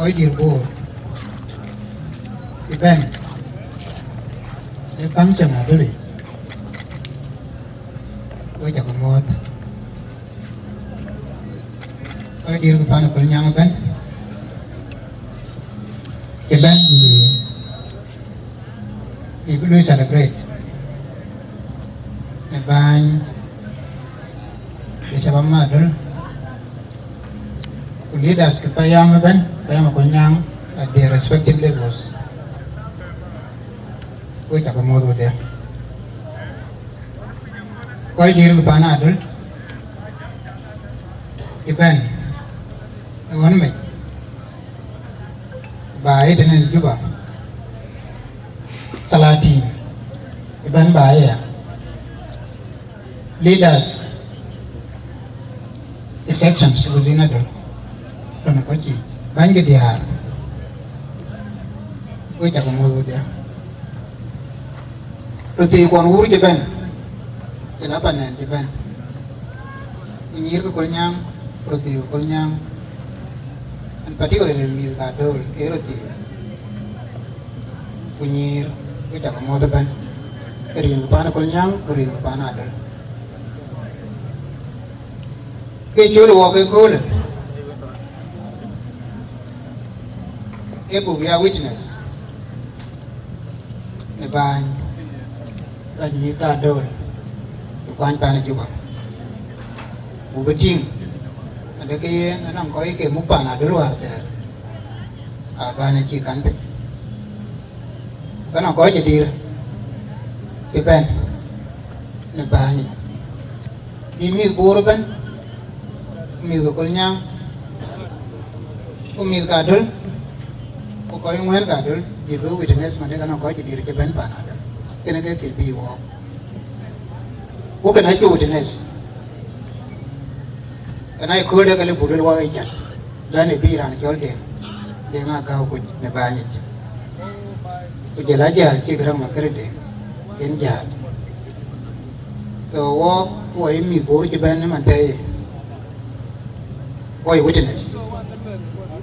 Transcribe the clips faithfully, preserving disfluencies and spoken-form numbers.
Kɔc dït Bor ëbɛ̈n në function adöl yic, wek cä ke muɔ̈ɔ̈th. Kɔc dït ke pan ë Kolnyaŋ ëbɛ̈n cï bɛ̈n bï, bï bï lui celebrate në bäny de shabab ma adöl, ku leaders ke payam ëbɛ̈n, payam ë Kolnyaŋ at their respective levels. Wek cä ke muɔ̈ɔ̈th wedhie. Kɔc dït ke pan adöl ëbɛ̈n ë ɣɔn mec, ba ye tënë Juba, salatin ëbɛ̈n ba ye ya, leaders ë sections within adöl, tɔ̈ në kɔc yiic, bäny ke diäär, wek cä ke muɔ̈ɔ̈th wedhie. Röthii kuɔn wur cï bɛ̈n, cï la panɛn cï bɛ̈n, ku nyïïr ke Kolnyaŋ, röthii ke Kolnyaŋ, and particularly mïth ka dööl ke röthii, ku nyïïr, wek cä ke muɔ̈ɔ̈th ëbɛ̈n, ke rin ke pan ë Kolnyaŋ ku rin ke pan adöl. Ke cöl wɔ ke köölë, ee buk ya witness në bäny, bäny mïth ka dööl, ku kuany pan ë Juba, ku bï tïŋ, ade ke yen anɔŋ kɔc ke muk pan adöl wäär thɛɛr, a bäny acï kan piny. Ku ke nɔŋ kɔc cï dïr cï bɛ̈n në bäny yic, bï mïth Bor ëbɛ̈n, ku mïth ke Kolnyaŋ, ku mïth ka döl, ku kɔc ŋuɛ̈ɛ̈n ka döl, bï bï witness, man de ke nɔŋ kɔc cï dïr cï bɛ̈n pan adöl. Kënë ke ke bï wɔɔk, ku kënë acuk witness. Kënë akööl de ke lë buk lueel wɔ ë jat, bɛ̈n ë bï raan cɔl Deŋ, Deŋ Agäu kuc në bäny yic, ku jël ajäl cï Garaŋ Makër Deŋ yen jäl. So wɔɔk, wɔ ye mïth Bor cï bɛ̈n ëmën thɛɛi, wɔ ye witness,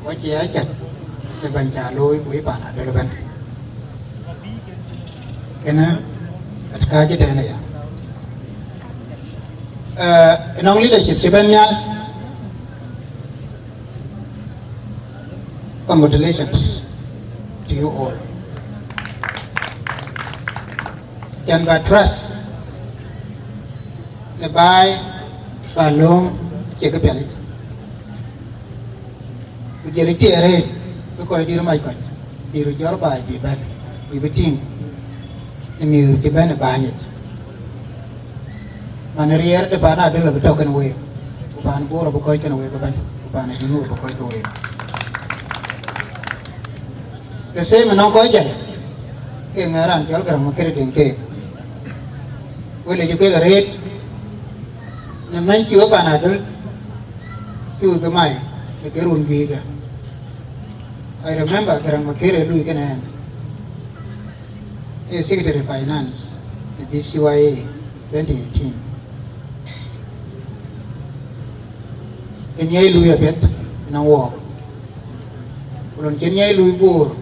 wɔ cï ya cät në bɛ̈ny cä looi ku ye pan adöl ëbɛ̈n. Kënë kat kääc ëtɛ̈ɛ̈n aya. Eh, ënɔŋ leadership cï bɛ̈n nhial, congratulations to you all. Can ba trust në baai ba lööm cie kë piɛlic. Ku jël ë thiëër rëëc bï kɔc dït mac kɔc, bï röt jɔt baai bï bɛ̈n, bï bï tïŋ në mïth cï bɛ̈n ë bäny yic. Man riɛɛr de pan adöl abï tɔ̈ kën week, ku pan Bor abï kɔc kën week ëbɛ̈n, ku pan ë Junub abï kɔc kë week. The same ënɔŋ kɔc jäl, ke ŋɛ̈ɛ̈r raan cɔl Garaŋ Makër Deŋ keek. Wek lec kek arëët në mɛ̈ny cï we pan adöl, cï we ke mai në ke run juëc ke. I remember Garaŋ Makër ë lui kënë ɛn, ee Secretary Finance në B C Y A twenty eighteen. Ke nyiɛc lui apiɛth në wɔɔk. Ku lon cïn nyiɛc lui Bor,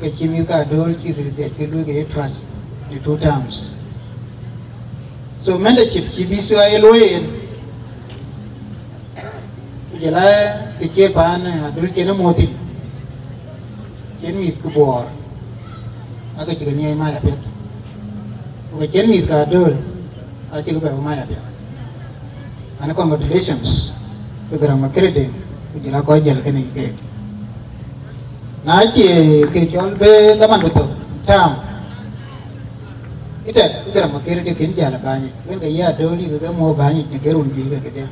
ke cï mïth ka dööl cï ke dhiac ke lui ke ye trust në two terms. So membership cï B C Y A luɔi en, ku jël a ke cie paan adöl cïn ë muɔ̈th thïn, cïn mïth ke Bor, ake cï ke nyiɛc mai apiɛth, ku ke cïn mïth ka dööl, acï ke bɛ mai apiɛth. Ani congratulations, ke Garaŋ Makër Deŋ, ku jël a kɔc jäl kënë keek. Na cie ke cɔl bï dhaman bï thök, tam, ëtɛ̈k, ke Garaŋ Makër Deŋ kën jäl ë bäny yic, wën ke ye adööl yï ke ke muɔ̈ɔ̈th bäny yic në ke run juëc ke kedhie.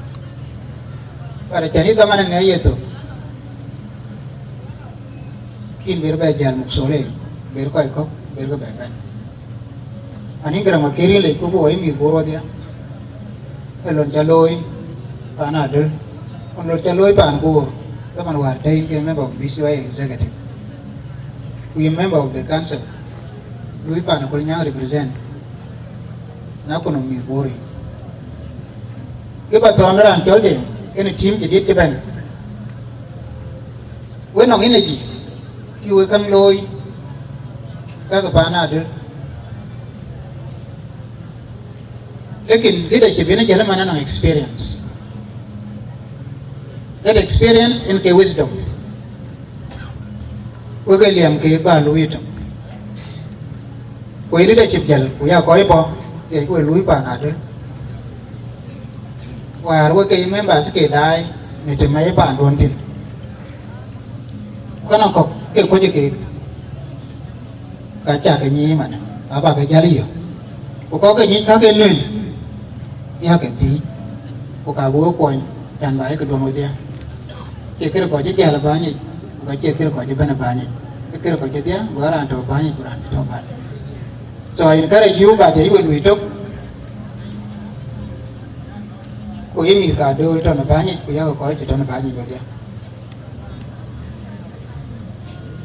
But acän yï dhaman ë ŋɛk ye thök, kïn ber bɛ jäl muk thole, ber kɔc kɔ̈k, ber ke bɛ bɛ̈n. Ani Garaŋ Makër ë lec ku ku wɔ ye mïth Bor wadhia, ë lon ca looi paan adöl, ku lon ca looi paan Bor, dhaman wäär tɛ̈ yïn ke member of B C Y executive, ku ye member of the council, lui paan Akolnyaŋ represent, na kun mïth Bor yic. Ke ba thɔ̈n raan cɔl Deŋ, kënë team jadid cï bɛ̈n. We nɔŋ energy, cï we käŋ looi, ka ke paan Adöl. Lakin leadership yen ajäl man anɔŋ experience. That experience yen ke wisdom. We ke liɛm ke ba luui tök. Ku ye leadership jäl, ku ya kɔc bɔ̈, ye ku luui paan Adöl. Wäär we ke ye members ke daai në të mɛi paanduɔn thïn. Ku ka nɔŋ kɔ̈k ke kuɔc keek, ka ca ke nyiic man, aba ke jäl yök. Ku kɔ̈k ke nyiic ka ke nuɛn, ya ke thiic, ku ka bï we kuɔny, can ba ye ke duɔ̈n wedhie. Cie kërë kɔc cï jäl ë bäny yic, ku ka cie kërë kɔc cï bɛ̈n ë bäny yic. Ke kërë kɔc cï dhiëëth, go raan tɔ̈ bäny yic, ku raan cï tɔ̈ bäny yic. So I encourage you, ba dhiëc we luui tök, ku ye mïth ka Adöl tɔ̈ në bäny yic, ku yak kɔc cï tɔ̈ në bäny yic wedhie.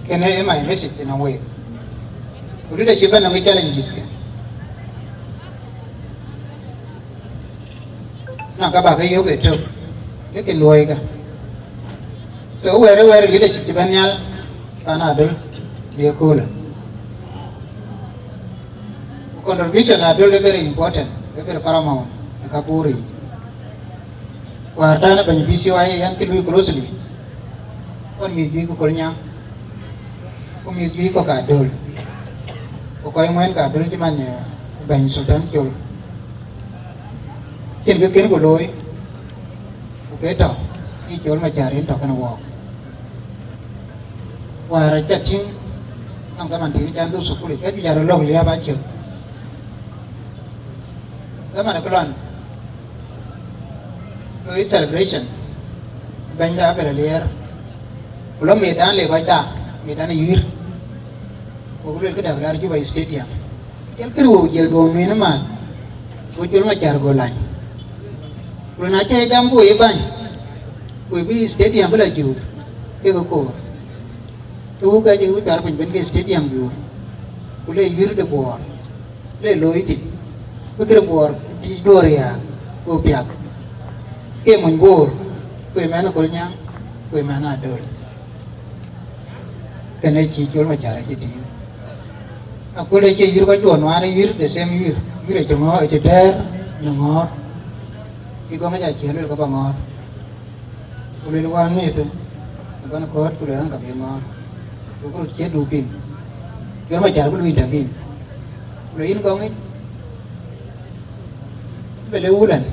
Kënë ë my message ënɔŋ week. Ku leadership anɔŋ challenges ke. Na ka ba ke yök ë tök, ke ke luɔi ka. So wɛ̈ɛ̈r ë wɛ̈ɛ̈r leadership cï bɛ̈n nhial, paan Adöl, ye köölë. Contribution Adöl ë very important, ë very paramount, në ka pur yic. Wäär tɛ̈n bɛ̈ny B C Y A yɛn cï luui closely, ɣɔn mïth juëc ke Kolnyaŋ, ku mïth juëc kɔ̈k Adöl, ku kɔc ŋuɛ̈ɛ̈n ka Adöl cï man, eh, bɛ̈ny Sultan Col. Cïn kë kën ku looi, ku ke tɔ̈, yï Col Macär yen tɔ̈ kënë wɔɔk. Wäär aca tïŋ, nɔŋ dhaman thiin can dhuk thukul yic, ka juëc arɔ̈ lɔ̈k liääp acök. Dhaman ë këlɔn, looi celebration, bɛ̈nyda abël aliɛɛr, ku lɔ medan le kɔcda, medan ë yuïr, ku luel këda bï laar Juba Stadium. Jël kërë wëu jël duɔ̈ɔ̈ŋ nueen ëmääth, go Col Macär go lany. Ku na cä ye gam ku ye bäny, ku bï stadium bï la juur, ke ke koor. Ke wëu ka cï wëu cuar piny ben ke stadium juur, ku le yuïr de Bor, le looi thïn, bï kërë Bor cï duɔ̈ɔ̈r riääk, ku piath, ke mony Bor, ku ye mɛnh Kolnyaŋ, ku ye mɛnh Adöl. Kënë cï Col Macär acï tïŋ. Aköl ë cie yuïr kɔc duɔ̈ɔ̈r nuaar, ë yuïr the same yuïr. Yuïr ë cï ŋɔ̈ɔ̈r, ë cï tɛ̈ɛ̈r në ŋɔ̈ɔ̈r. Cï gɔ̈ŋ aca ciëën luel ke ba ŋɔ̈ɔ̈r. Ku luel wään mïth, ë bän kɔ̈ɔ̈t ku luel an, ka bï ŋɔ̈ɔ̈r. Ku kërɔt cie du piŋ. Col Macär bï luui tɛ̈ bïn. Ku luel yïn gɔ̈ŋ yic, bë le wulan.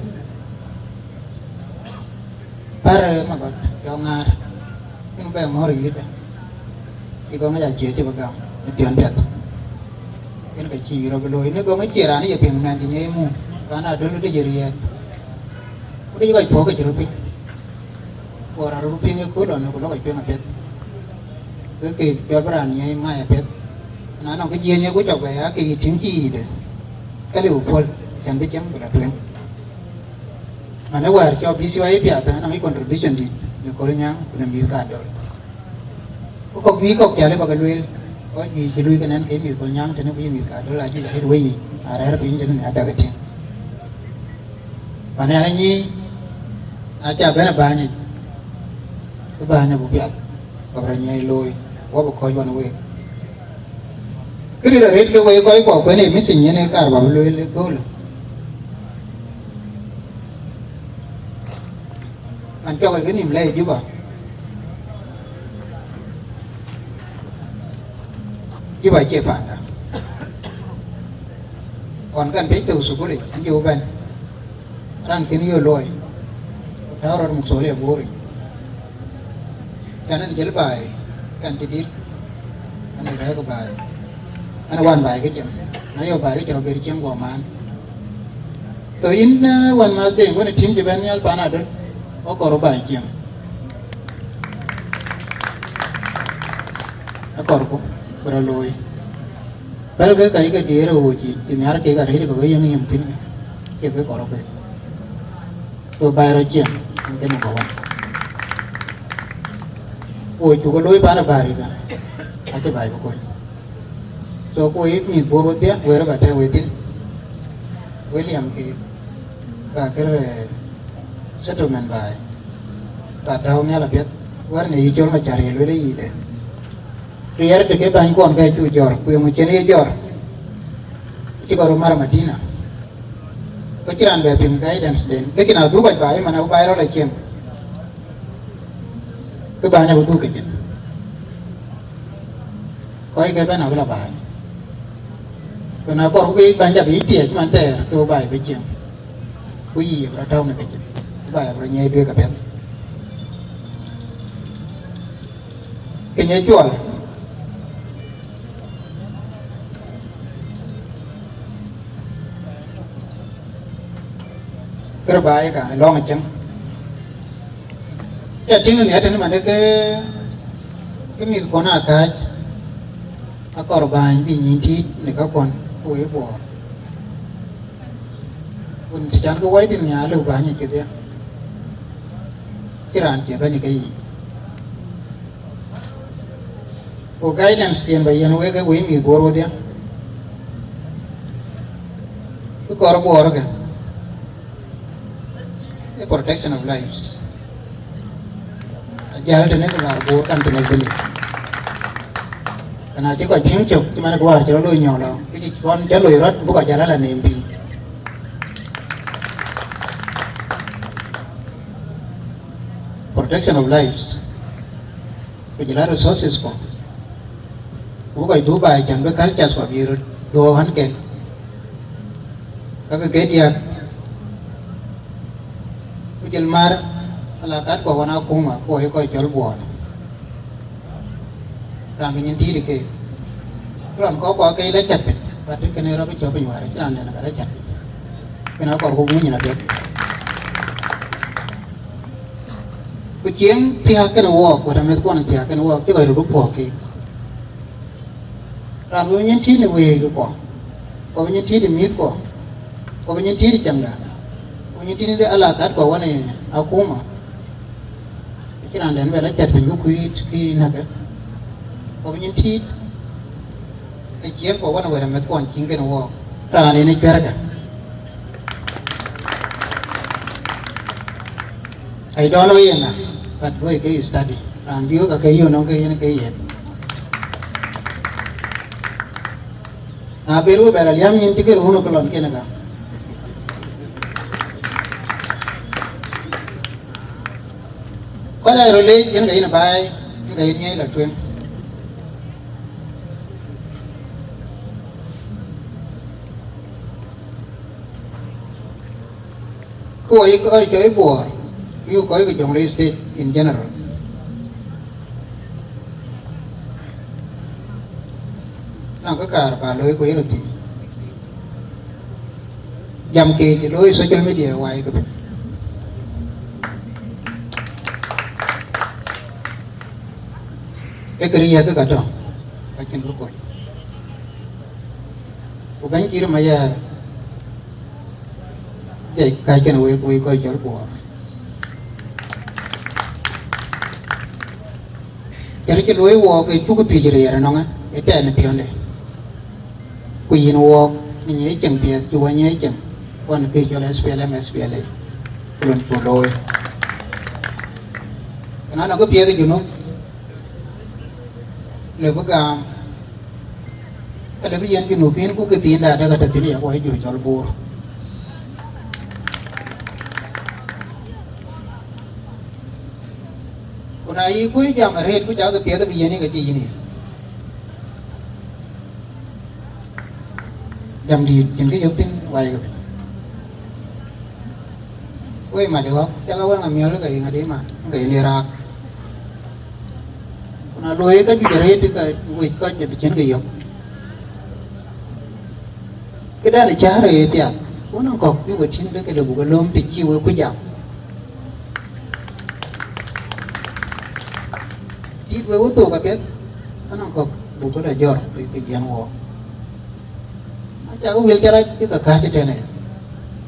Pär ë Magɔt, cɔk ŋaar, yïn bɛ ŋɔ̈ɔ̈r ë yuïtda. Cï gɔ̈ŋ ya ciëëc cï bï gam në piɔ̈n piɛth. Yen ka cï yï rɔt bï looi, në gɔ̈ŋ ë cie raan ye piŋ mɛnh cï nyɛi mum, raan Adöl de jë riɛɛt. Ku de cï kɔc puɔ̈k ke cï röt piŋ. Ku raan röt piŋ ë kööl lɔn, ku lɔ kɔc piŋ apiɛth. Ke ke piɔl bï raan nyɛi mac apiɛth. Na nɔŋ kë jiëëny ë ku cɔk bɛ ya ke yï tïŋ cï yiic de. Ka liu puɔ̈l, cän bï cieŋ bï la tueŋ. Manë wäär cɔk B C Y A piath, anɔŋ yï contribution dït në Kolnyaŋ ku në mïth ka Adöl. Ku kɔ̈k juëc kɔ̈k cä lë bä ke lueel, kɔc juëc cï luui ke nɛn ke mïth Kolnyaŋ tënë ku yï mïth ka Adöl, ajuëc arëët wei yiic, arɛ̈ɛ̈r piny tënë nhial cä ke tïŋ. Manë an, anyic, na cä bɛ̈n ë bäny yic, bï bäny abï piath, bä bï rɔt nyiɛɛi looi, wä bï kɔc wan week. Këdït arëët ke wei kɔc kuɔ kuɛn ë missing yen ë kaar bä bï lueel ë köölë. Man cɔk ë kë nïm lɛi Juba. Juba cie panda. Ɣɔn kan piɛc thou thukul yic, an cï bï bɛ̈n. Raan kën yöö luɔi, ku tääu rɔt muk thol ë Bor yic. Kan an jël baai, kan cï dït, an ë rɛ̈ɛ̈k baai, an ë wan baai ke cieŋ, na yök baai ke cï rɔt ber cieŋ guɔ maan. So yïn, eh, wän mäth Deŋ, wën ë tim cï bɛ̈n nhial paan Adöl, akɔr baai cieŋ. Akɔrku, bï rɔt looi. Pälkë ka yï ke diëër ë ɣööc yiic, cï nhiar kek arëët ke ke yöŋ yöŋ thïn, ke ke kɔr ke. So baai rɔt ciɛŋ, en ke number one. Ku cuk looi paan ë bäär yï ka, acï baai bï kony. So ku yï mïth Bor wedhie, wëër ba tɛ̈ wethïn, we liɛm keek, ba kër, eh, settlement baai, ba tääu nhial apiɛth. Wär në yï cɔl Macar ye lueel yï de. Riɛɛr të ke bäny kuɔn ke cu jɔr, ku yeŋö cïn ye jɔr. Cï kɔr mar Madina. Ko cï raan bɛ piŋ guidance den. Lekin adhuk kɔc baai man abï baai rɔt acieŋ. Ke bäny abï dhuk ke cin. Kɔc ke bɛ̈n abï la baai. Ku na kɔr ku bï bäny abï thiëc man thɛɛr ke bï baai bï cieŋ. Ku yï abï rɔt tääu në ke cin. Bï baai abï rɔt nyiɛɛi duëk apiɛth. Ke nyiɛc cuɔl. Kërë baai ka lɔŋ cieŋ. Ca tïŋ nhiɛɛr tënë man ke, ke mïth kuɔn aa kääc. Akɔr bäny bï nyin tït në kakuɔn ku wëi buɔɔr. Kun cï can ke wai thïn nhial lëu bäny ë kedhie. Cï raan cie bɛ̈ny ke yic. Ku guidance yen ba yen wek ke wëi mïth Bor wodhie. Kë kɔr buɔɔr ke. Ee protection of lives. Ajäl tënë ku laar Bor kan tënë dhili. Kana cï kɔc piŋ cök cï man guäär cï rɔt loi nyɔl lɔ, kë cï kɔn jɔ loi rɔt bï kɔc jäl ala neem bï. Protection of lives. Ku jël a resources kɔ. Ku bï kɔc dhuk baai can bï cultures kɔ bï röt dhuɔɔk ɣän ken. Kakë ke diäk. Ku jël mar alakat kɔ ɣɔn akuma ku wɔ ye kɔc cɔl buɔɔr. Raan bï nyin tiit ke. Ku raan kɔk kɔ ke la cat piny. But kënë rɔt bï cɔp piny wäär, cï raan dɛn ka la cat piny. Kënë akɔr ku ŋuny nyin apiɛth. Ku cieŋ thiääk kënë wɔɔk, wɛ̈t ameth kuɔn thiääk kënë wɔɔk, cï kɔc röt bï puɔ̈k keek. Raan bï nyin tiit në week kuɔ, ku bï nyin tiit ë mïth kuɔ, ku bï nyin tiit ë cäŋda, ku bï nyin tiit në alakat kuɔ ɣɔn ë akuma. Acïn raan dɛn bɛ la cät piny bï kuiit kë näkë, ku bï nyin tiit ë cieŋ kuɔ ɣɔn ë wɛ̈t ameth kuɔn cieŋ kënë wɔɔk. Raan en ë cuɛ̈rkë. I don't know yen ŋa, but go ke study. Raan bï wek ake yök nɔŋ ke yen ke yen. Na ber we bɛ la liam nyin cï ke run ke lɔn kene ka. Kɔc aa röt leec yen ke yen baai, yen ke yen ŋiɛc la tueŋ. Ku wɔ ye kɔc cɔl Bor, ku kɔc ke Jonglei State in general. Nɔŋ kë kaar ba looi ku ye röt thii. Jam keek looi social media wai ke piny. Ee kë riɛɛk ke ka tɔ̈, ka cïn kë kony. Ku bɛ̈ny Kiir Mayar, jai kacken wek, wek kɔc cɔl Bor. Yen cï luöi wɔɔk ë cuk thiëc riɛɛr ënɔŋë, ë tɛ̈n ë piɔ̈nde. Ku yïn wɔɔk, në nyiëëc cieŋ piɛth cï wä nyiëëc cieŋ, ɣɔn kë cɔl S P L M, S P L A, ku lon cuk looi. Ku na nɔŋ kë piɛth ë Junub, le bï gam, ka le bï yen Junubin ku kë thiin da dek atɔ̈ thïn ë yak wai jur cɔl Bor. Ku na yï kuc jam arëët ku cak piɛth bï yen ë ke cï yïn ye. Jam dïït cïn kë yök thïn wai ke piny. Wei mac ɣɔ̈k, cak awäŋ amiɔl ke yï ŋadï ma, ke yïn ë raak. Ku na looi ka juëc arëët ka wec kɔc bï cïn ke yök. Këdan ë cäär ë piath, ku nɔŋ kɔ̈k bï we tïŋ de ke le buk ke lööm të cï wek kuc jam. Dït wek we thok apiɛth, ka nɔŋ kɔ̈k buk ke la jɔr bï, bï jiɛɛn wɔɔk. Acak wël cä rac bï ke kääc ëtënë,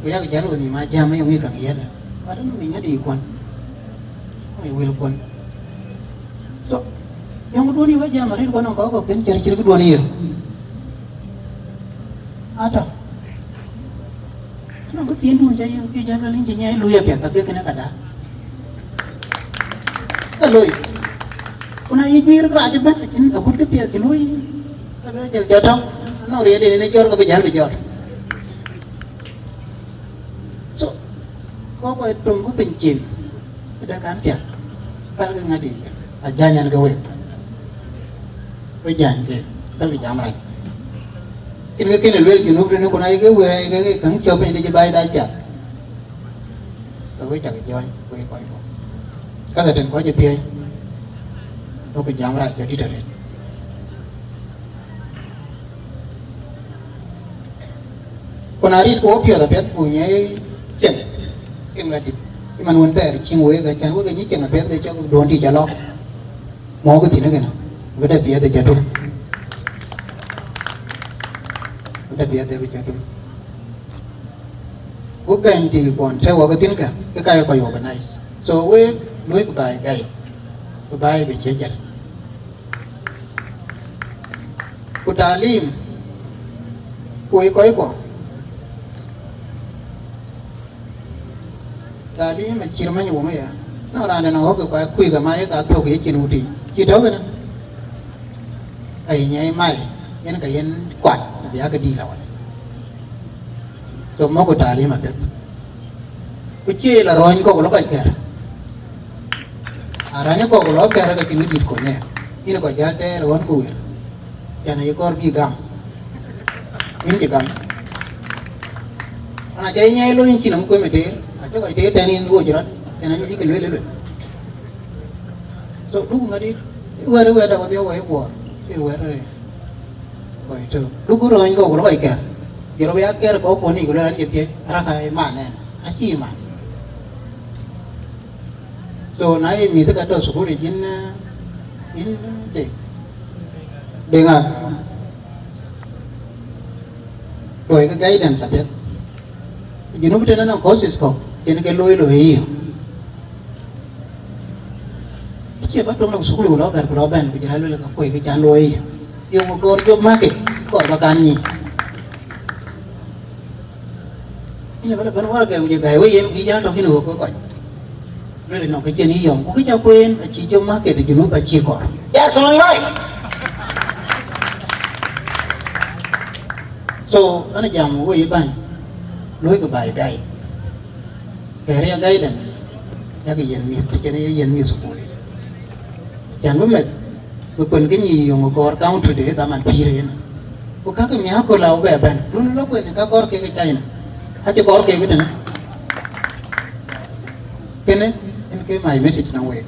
ku yak jäl we nhïïm a jam ë yöŋ yï käŋ yiëënë. Wät ënɔŋ yic ŋadï kuɔn, ŋɔc wël kuɔn. So, yöŋ duɔ̈n yï we jam arëët kuɔn nɔŋ kɔ̈k kɔ̈k kën cïr cïr këduɔ̈n yï. Atɔ̈. Anɔŋ kë thiin dun cä yök, cï jäl lueel yïn cï nyiɛɛi luui apiɛth, ka kek kënë ka da. Ka loi. Ku na yï juiir rac ëbɛ̈n, acïn agut kë piɛth cï luɔ̈i, ka bï jël jɔt tɔ̈, anɔŋ riɛɛt en ë jɔt, ka bï jäl bï jɔt. So, kɔc kɔc töŋ ku piny cin, këde kan piath, pälkï ŋadï, ajäny ɛn ke wek, we jäny ke, pälkï jam rac. Cïn ke kënë lueel Junub tënë, ku na yï ke wëër, yï ke käŋ cɔ̈p piny, dï cï baai dac piath. Ke we cak jɔny, we kɔc kɔ̈k. Ka ke tën kɔc ë piɛ̈i, duɔ̈kkï jam rac jɔt dït arëët. Ku na rit ku wɔ piɔ̈ɔ̈th apiɛth ku nyɛi cieŋ, cieŋ la dït. Cï man wën thɛɛr cieŋ wek, acän wek ë nyï cieŋ apiɛth ke cɔk duɔ̈n tïc alɔ. Mɔ̈ɔ̈kë thïn ëkënë, bï dɛ piɛth ë cä tum. Bï dɛ piɛth ë bï cä tum. Ku bɛ̈ny thii kuɔn tɛ̈ wɔ ke thïn kë, ke ka ye kɔc organize. So wek luɔ̈i ku baai guide, ku baai bï cie jäl. Ku taalim, ku wek kɔc kuɔ. Taalim acït many wun aya. Nɔŋ raan dɛ̈ nɔŋ ɣɔ̈k ke kuai kuc ke ma ye ka thök ye cin wutic. Cï tɔ̈u kënë. Ai nyɛi mai, yen ka yen kuat, bï ya ke dïït la wany. So mɔ̈kkï taalim apiɛth. Ku cie la rɔ̈ɔ̈ny kɔ̈k lɔ kɔc kɛ̈r. A rany kɔ̈k lɔ kɛ̈r ke cïn kë dït kony aya. Yïn kɔc jäl tɛɛr ɣɔ̈n ku wëër. Cän aye kɔɔr bï gam. Yïn cï gam. Ana ca yï nyɛi looi yïn cïn nɔm kuem ë teer, acï kɔc teer tɛ̈n yïn ɣööc rɔt, cän anyï cï ke lueel ë lueth. So, duk ŋadï, wɛ̈t, wɛ̈t dap wadhiɔ̈k wɔ ye guɔɔr, ë wɛ̈t rëër. Kɔc tök. Duk rɔ̈ɔ̈ny kɔ̈k ku lɔ kɔc kɛ̈r. Jɔl rɔt bï ya kɛ̈r kɔ̈k kuɔn yic ku lueel an, cï piɛc, araka ye man ɛn, acï man. So, na ye mïth ka tɔ̈ thukul yic yïn, eh, yïn, eh, Deŋ. Deŋ Akäm. Luɔikï guidance apiɛth. Junub tënë nɔŋ courses kɔ̈k, yen ke looi looi yï. Acie ba tɔŋ lɔ thukul ku lɔ gär ku lɔ bɛ̈n, ku jël a luel ka kuɔi kë can looi yï. Yöŋ kɔɔr job market, kɔɔr ba kan nyic. Yïn ë bä lɔ bɛ̈n waragɛ ku jɔ gäi wei yen, ku yï jäl tɔ̈ kïn ɣöök ke kɔc. Lueel nɔŋ kë cïn yï yɔŋ, ku kë ca kueen acï job market ë Junub acï kɔɔr. That's all right. So, ɣɛn jam wei bäny, luɔikï baai guide. Career guidance, yakï yiën mïth, të cïn ye yiën mïth thukul yic. Cän bï meth, bï kuën kë nyic yöŋ kɔɔr country de dhaman pïïr yen. Ku kakï miäk ku la bɛ bɛ̈n, run lɔ kuën ka kɔɔr kek ë China. Acï kɔɔr kek ë tënë. Kënë, en ke my message nɔŋ week.